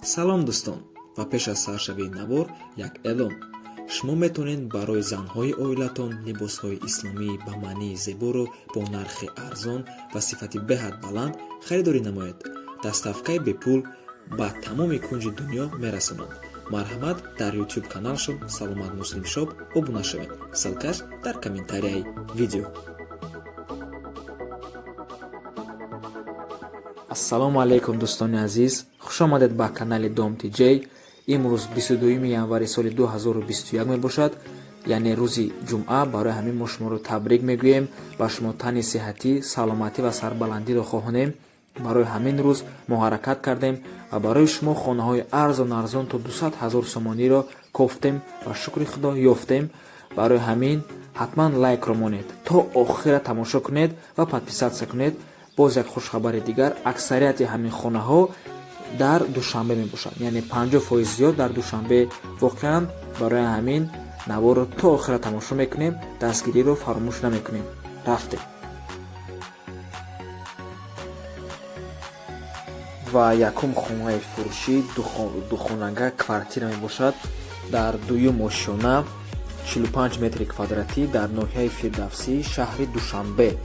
Салом, дӯстон, ва пеш аз саршавии навор як эълон. Шумо метавонед барои занҳои оилатон либосҳои исломӣ ба маънии зеборо бо нархи арзон ва сифати беҳад баланд харидорӣ намоед. Доставкаи бепул ба тамоми кунҷи дунё мерасонанд. Марҳамат, дар YouTube каналшон Саломат Муслим Шоп обуна шавед. Ссылкаш дар комментарияи видео. Ассалому алайкум, дӯстони азиз, хушомадед ба канали Дом Тиҷей. Имрӯз 22 январи соли 2021 мебошад, яъне рӯзи ҷумъа. Барои ҳамин мо шуморо табрик мегӯем, ба шумо тани сиҳатӣ, саломатӣ ва сарбаландиро хоҳонем. Барои ҳамин рӯз мо ҳаракат кардем ва барои шумо хонаҳои арзон арзон то 200 ҳазор сомониро кофтем ва, шукри Худо, ёфтем. Барои ҳамин ҳатман лайкро монед, то охира тамошо кунед ва подписаться кунед. Боз як хушхабари дигар: аксарияти ҳамин хонаҳо дар Душанбе мебошанд, яъне 50% зиёд дар Душанбе воқеан. Барои ҳамин наворро то охира тамошо мекунем, дастгириро фаромӯш намекунем. Рафтем. Ва якум хонаи фурӯшӣ духонага квартира мебошад дар дуюм ошёна, 45 метри квадратӣ, дар ноҳияи Фирдавсӣ, шаҳри Душанбе.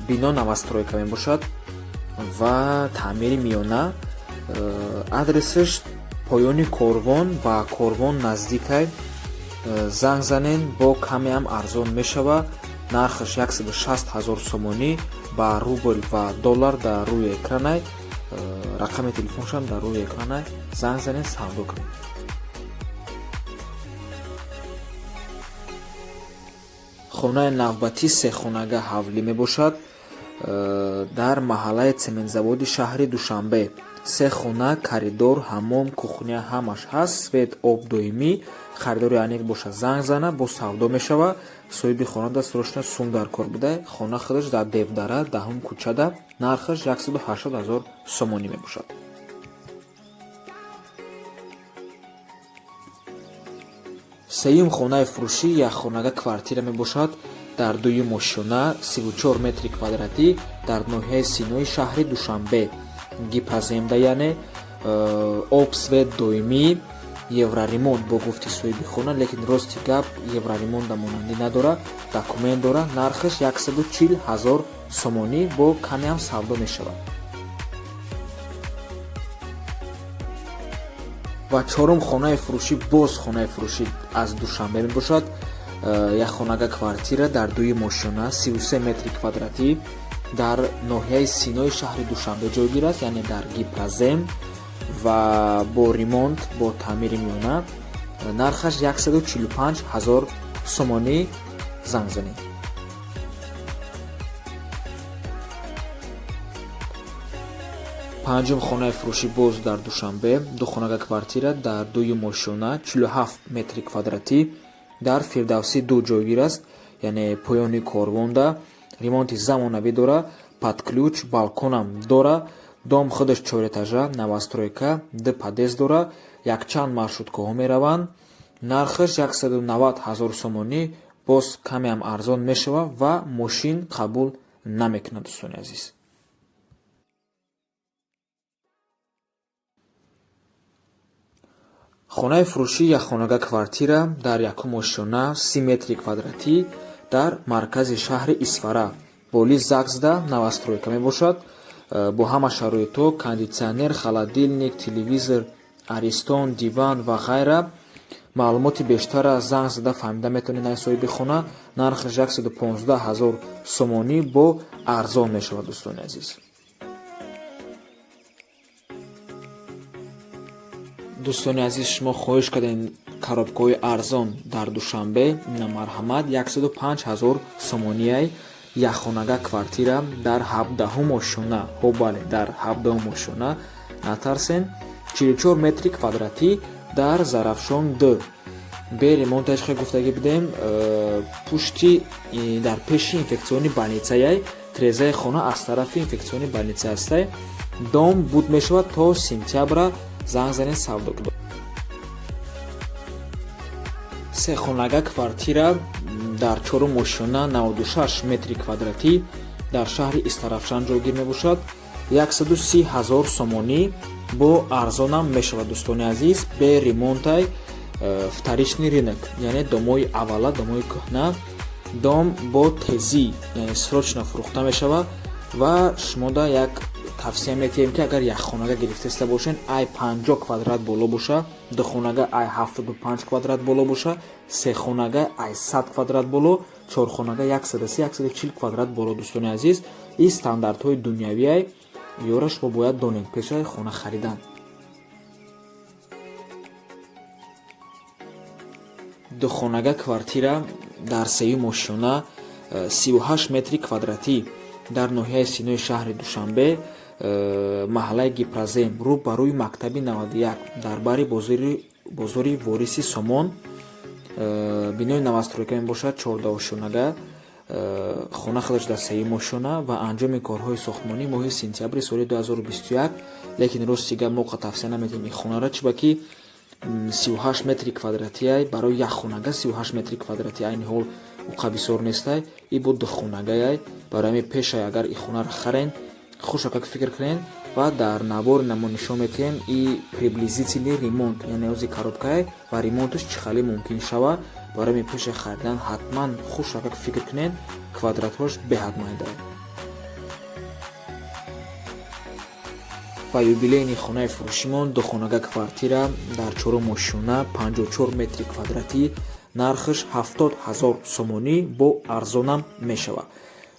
Бино новостройка мебошад ва таъмири миёна. Адресаш поёни Корвон, ба Корвон наздикай. Занг занен, бо камеам арзон мешава. Нархаш 160 ҳазор сомонӣ, ба рубл ва доллар дар рӯи экранай, рақами телефоншам дар рӯи экранай. Занг занен, савдо кунед. Хонаи навбатӣ сехонага ҳавлӣ мебошад дар маҳаллаи Цементзаводи шаҳри Душанбе. Се хона, коридор, ҳаммом, кухня ҳамаш ҳаст, свет, об доимӣ. Харидори аниқ бошад, занг зана, боз савдо мешава. Соҳиби хона да срочно сум дар кор буда. Хона худаш дар Девдара, даҳум кӯчада, нархаш 180 ҳазор сомонӣ мебошад. Сеюм хонаи фурӯшӣ якхонага квартира мебошад дар дуюм ошёна, 34 метри квадратӣ, дар ноҳияи Синои шаҳри Душанбе, Гипроземда, яъне об, свет доимӣ, евроремонт бо гуфти соҳиби хона, лекин рости гап, евроремонта монандӣ надора, документ дора. Нархаш 140 ҳазор сомонӣ, бо камеам савдо мешавад. Ва чорум хонаи фурӯшӣ, боз хонаи фурӯшӣ аз Душанбе мебошад. Як хонага квартира дар дуюм ошёна, 33 метри квадратӣ, дар ноҳияи Синои шаҳри Душанбе ҷойгир аст, яъне дар Гипрозем, ва бо ремонт, бо таъмири миёна. Нархаш 145 ҳазор сомонӣ. Занг занед. Панҷум хонаи фурӯшӣ боз дар Душанбе, духонага квартира дар дуюм ошёна, 47 метри квадратӣ, дар Фирдавсӣ ду ҷойгир аст, яъне поёни Корвонда. Ремонти замонавӣ дора, под ключ, балконам дора. Дом худаш чорэтажа, новостройка, ду подъезд дора, якчанд маршруткаҳо мераванд. Нархаш 190 ҳазор сомонӣ, боз камеам арзон мешавад ва мошин қабул намекунад, дӯстони азиз. Хонаи фурӯшӣ якхонага квартира дар якум ошёна, 30 метри квадратӣ, дар маркази шаҳри Исфара, боли ЗАГСда, новостройка мебошад. Бо ҳама шароитҳо: кондитсионер, холодильник, телевизор Аристон, диван ва ғайра. Маълумоти бештара занг зада фаҳмида метавонед аз соҳиби хона. Нархаш 115 ҳазор сомонӣ, бо арзон мешавад, дӯстони азиз. Дӯстони азиз, шумо хоҳиш кардем коробкаҳои арзон дар Душанбе. Марҳамат, 105 ҳазор сомонияй якхонага квартира дар ҳабдаҳум ошёна. Ҳо, бале, дар ҳабдаҳум ошёна, натарсен, 44 метри квадратӣ, дар Зарафшон д бе ремонташ хе гуфтагӣ будем, пушти, дар пеши инфекционный больницаяй. Трезаи хона аз тарафи инфекционный больница ҳастай. Дом буд мешавад то сентябра. Занг занед, савдо. Сехонага квартира дар чорум ошёна, 96 метри квадратӣ, дар шаҳри Истарафшан ҷойгир мебошад, 130 ҳазор сомонӣ. Бо арзонам мешавад, дӯстони азиз, бе ремонтай, вторичный рынок, яъне домои аввала, домои кӯҳна. Дом бо тезӣ, яъне срочно фурӯхта мешавад ва шумода як тавсия метиҳем, ки агар якхонага гирифтаиста бошен, ай 50 квадрат боло боша, духонага ай 75 квадрат боло боша, сехонага ай 100 квадрат боло, чорхонага 130, 140 квадрат боло. Дӯстони азиз, ин стандартҳои дунявиай, ёра шумо бояд донед пешаи хона харидан. Духонага квартира дар сеюм ошёна, 38 метри квадратӣ, дар ноҳияи Синои шаҳри Душанбе, маҳаллаи Гипрозем, рӯ ба рӯи мактаби 91, дар бари бозори Вориси Сомон, бинои новостройка мебошад, 14 ошёнага. Хона худаш дар сеюм ошёна ва анҷоми корҳои сохтмонӣ моҳи сентябри соли 2021. Лекин рости гап, мо тавсия наметиҳем ин хонаро, чиба ки 38 метри квадратиай. Барои як хонага 38 метри квадрати айни ҳол уқа бисёр нестай. И бо духонагаяй. Барои ҳамин пешай агар и хонаро харен, хушакак фикр кунен. Ва дар навори намо нишон метиҳем и приблизительный ремонт, яъне ози коробкае ва ремонташ чӣ хеле мумкин шава. Барои ҳамин пеши харидан ҳатман хушакак фикр кунен, квадратҳош беҳад майдае. Ва юбилейный хонаи фурӯшимон: духонага квартира дар чорум ошёна, 54 метри квадратӣ, нархаш 70 ҳазор сомонӣ, бо арзонам мешавад.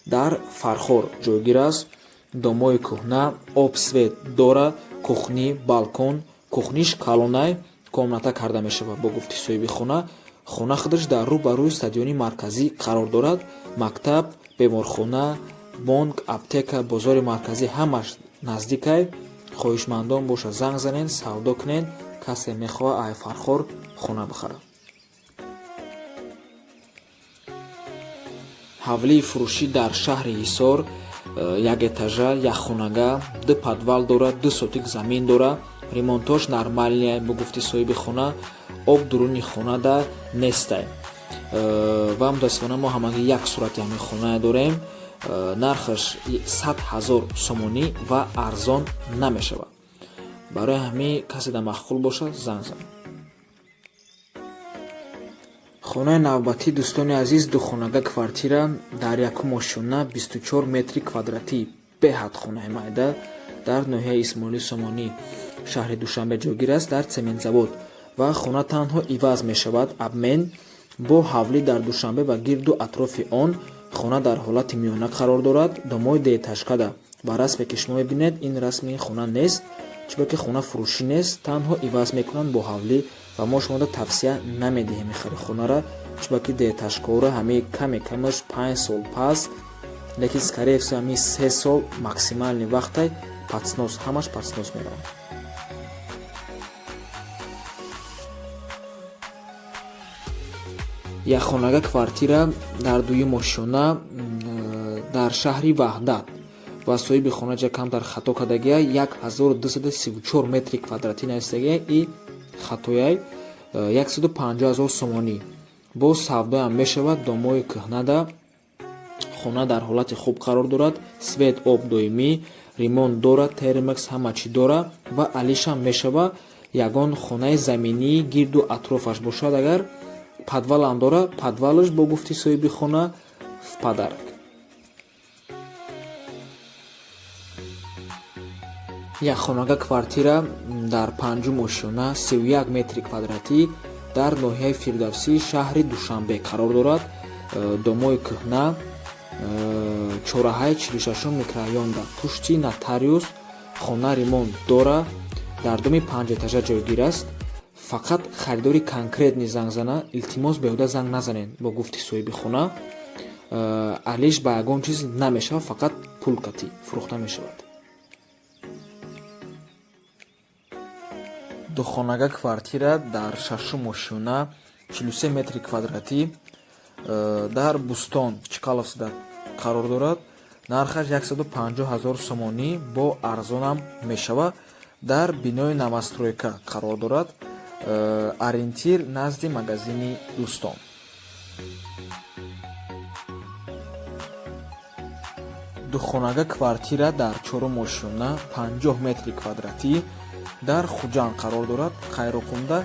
Дар Фархор ҷойгир аст, домои кӯҳна, об, свет дора, кухни, балкон, кухниш калонай, комната карда мешавад. Бо гуфти соҳиби хона, хона худаш дар рӯ ба рӯи стадиони марказӣ қарор дорад. Мактаб, беморхона, бонк, аптека, бозори марказӣ ҳамаш наздикай. Хоҳишмандон боша, занг занен, савдо кунен. Касе мехоҳад ай Фархор хона бихарад. Ҳавлии фурӯшӣ дар шаҳри Ҳисор, як этажа, якхонага, ду подвал дорад, 2 сотик замин дорад, ремонтош нормальный, бо гуфти соҳиби хона, об дуруни хонада нестай. Ва мутаассифона мо ҳамагӣ як сурати ҳамин хонае дорем. Нархаш 100 ҳазор сомонӣ ва арзон намешавад. Барои ҳамин касе дар маъқул бошад, занг занед. Хонаи навбатӣ, дӯстони азиз, духонага квартира дар якум ошёна, 24 метри квадратӣ, беҳад хонаи майда, дар ноҳияи Исмоили Сомонӣ шаҳри Душанбе ҷойгир аст, дар Цементзавод. Ва хона танҳо иваз мешавад, обмен бо ҳавлӣ дар Душанбе ва гирду атрофи он. Хона дар ҳолати миёна қарор дорад, домои деэтажкада. Ва расме ки шумо мебинед, ин расми хона нест, чунки хона фурӯшӣ нест, танҳо иваз мекунанд бо ҳавлӣ. Ва мо шумода тавсия намедиҳем ихари хонара, чунки деэтажкаҳоро ҳамаи каме камаш 5 сол пас, лекин скорее всего ҳамин 3 сол максимальный вақтай, под снос, ҳамаш под снос мераванд. Якхонага квартира дар дуюм ошёна дар шаҳри Ваҳдат ва соҳиби хона ҷа камтар хато кардагия, 1234 метри квадратӣ навистагия, и хатояй, 150 ҳазор сомонӣ, боз савдоям мешавад. Домои кӯҳнада хона дар ҳолати хуб қарор дорад, свет, об доимӣ, ремонт дорад, термекс, ҳама чӣ дора ва алишам мешава. Ягон хонаи заминии гирду атрофаш бошад агар, подвалам дора, подвалаш бо гуфти соҳиби хона в подарок. Якхонага квартира дар панҷум ошёна, 31 метри квадратӣ, дар ноҳияи Фирдавсии шаҳри Душанбе қарор дорад, домои кӯҳна, чораҳаи 46-ум микрорайонда, пушти нотариус. Хона ремонт дора, дар доми панҷэтажа ҷойгир аст. Фақат харидори конкретный занг зана, илтимос, беҳуда занг назанед. Бо гуфти соҳиби хона, алиш ба ягон чиз намешавад, фақат пул катӣ фурӯхта мешавад. Духонага квартира дар шашум ошёна, 43 метри квадратӣ, дар Бӯстон, Чкаловскда қарор дорад. Нархаш 150 ҳазор сомонӣ, бо арзонам мешавад. Дар бинои новостройка қарор дорад, ориентир назди магазини Дӯстон. Духонага квартира дар чорум ошёна, 50 метри квадратӣ. Дар Хуҷанд қарор дорад, Қайроққумда,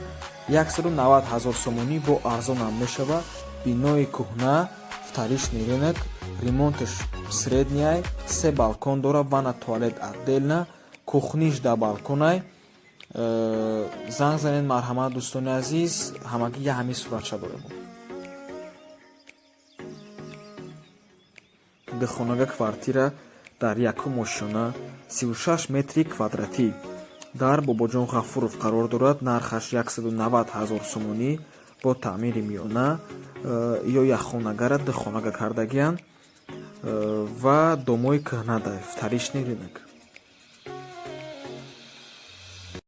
190 ҳазор сомонӣ, бо арзонам мешава. Бинои кӯҳна, вторичный рынок, ремонташ средний, се балкон дорад, ванна, туалет отдельно, кухниш дар балконай. Занг занед, марҳамат, дӯстони азиз. Ҳамагӣ я ҳамин суратча дорем. Духонага квартира дар якум ошёна, 36 метри квадратӣ, дар Бобоҷон Ғафуров қарор дорад. Нархаш 190 ҳазор сомонӣ бо таъмири миёна. Ё якхонагара духонага кардагиянд ва домои кӯҳнада, вторичный рынок.